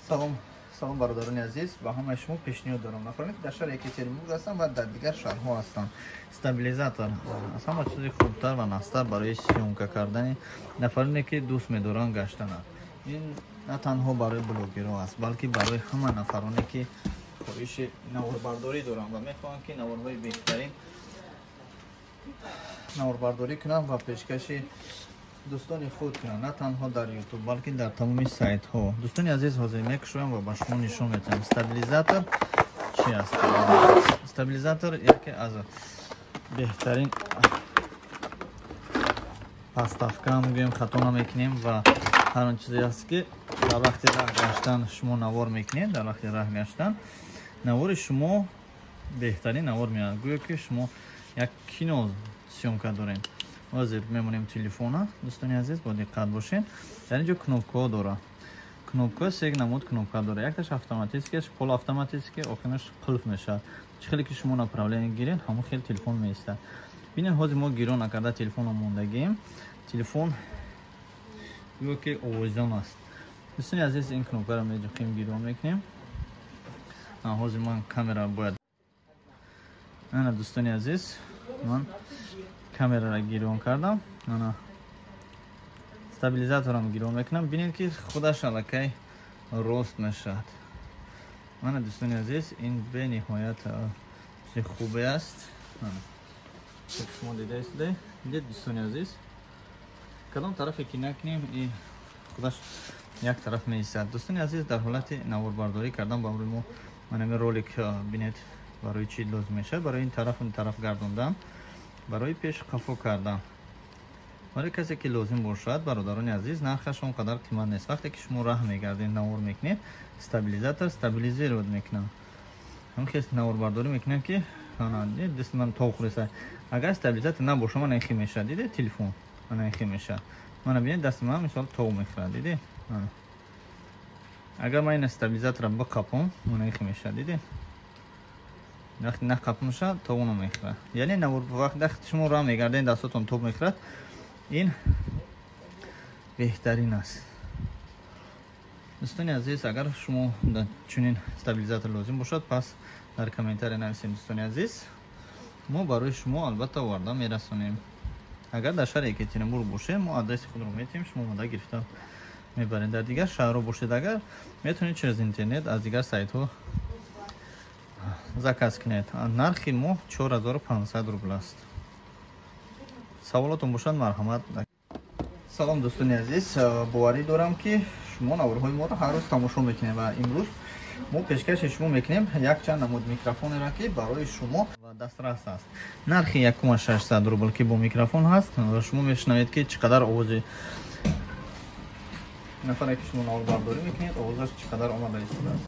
Салом, салом, бародарони азиз, ба ҳамаи шумо пешниҳод дорам. Нафароне, ки дар шаҳри Екатеринбург ҳастанд ва дар дигар шаҳрҳо ҳастанд, стабилизатор аз ҳама чизи хубтар ва нағзтар барои съёмка кардани нафароне, ки дӯст медоранд гаштананд. Ин на танҳо барои блогерҳо аст, балки барои ҳама нафароне, ки хоҳиши наворбардорӣ доранд ва мехоҳанд, ки наворҳои беҳтарин наворбардорӣ кунанд ва пешкаши дӯстони худ кунанд, на танҳо дар Ютуб, балки дар тамоми сайтҳо. Дӯстони азиз, ҳозир мекушоям ва ба шумо нишон медиҳам, стабилизатор чи аст. Стабилизатор яке аз беҳтарин подставка мегӯем, хато намекунем, ва ҳар он чизе аст, ки дар вақти раҳ гаштан шумо навор мекунед. Дар вақти раҳ гаштан навори шумо беҳтарин навор меояд, гӯё ки шумо як кино съёмка дорем. Ҳозир мемонем телефона. Дӯстони азиз, бо диққат бошед. Дар ин ҷо кнопкаҳо дорад. Кнопка, се намуд кнопка дорад: якташ автоматический, полуавтоматический, охираш қулф мешавад. Чӣ хеле ки шумо направление гиред, ҳамон хел телефон меистад. Бинед, ҳозир мо гирон накарда телефонро мондагием, телефон гӯё ки овозон аст. Дӯстони азиз, ин кнопкаро меҷухем, гирон мекунем. Ҳозир ман камера бояд, ана, дӯстони азиз, ман камераро гирон кардам, ана, стабилизаторам гирон мекунам. Бинед, ки худаш аллакай рост мешавад. Мана, дӯстони азиз, ин бениҳоят чизи хубе аст. Шумо дида истода дид, дӯстони азиз, кадом тарафе ки накунем, и худаш як тараф меистад. Дӯстони азиз, дар ҳолати наворбардорӣ кардан ба мо манами ролик, бинед, барои чӣ лозим мешавад: барои ин тараф, ин тараф гардондан, барои пеш қафо кардан. Барои касе ки лозим бошад, бародарони азиз, нархаш он қадар қимат нест. Вақте ки шумо раҳ мегардед, навор мекунед, стабилизатор стабилизировать мекунад, ҳамин наворбардорӣ мекунад, ки дасти ман тов хӯреса. Агар стабилизатор набоша, мана ихи мешавад. Диде, телефон мана ихи мешавад. Мана бинед, дасти ман мисол тов мехӯрад, диде. Агар ман ина стабилизатора биқапом, мана ихи мешавад, диде. Вақте нақап мешавад, тов намехӯрад. Яъне вақте шумо раҳ мегардед, дастотон тоб мехӯрад, ин беҳтарин аст. Дӯстони азиз, агар шумо чунин стабилизатор лозим бошад, пас дар комментария нависем. Дӯстони азиз, мо барои шумо албатта оварда мерасонем. Агар дар шаҳри Екатеринбург бошед, мо адреси худро метиҳем, шумо омода гирифта мебаред. Дар дигар шаҳрҳо бошед агар, метавонед через интернет аз дигар сайтҳо заказ кунед. Нархи мо 4500 рубл аст. Саволотон бошад, марҳамат. Салом, дӯстони азиз, боварӣ дорам, ки шумо наворҳои моро ҳар рӯз тамошо мекунед ва имрӯз мо пешкаши шумо мекунем якчанд намуд микрофонеро, ки барои шумо дастрас аст. Нархи якума 600 рубл, ки бо микрофон ҳаст. Шумо мешунавед, ки чӣ қадар овози нафаре, ки шумо наворбардорӣ мекунед, овозаш чӣ қадар омада истодааст.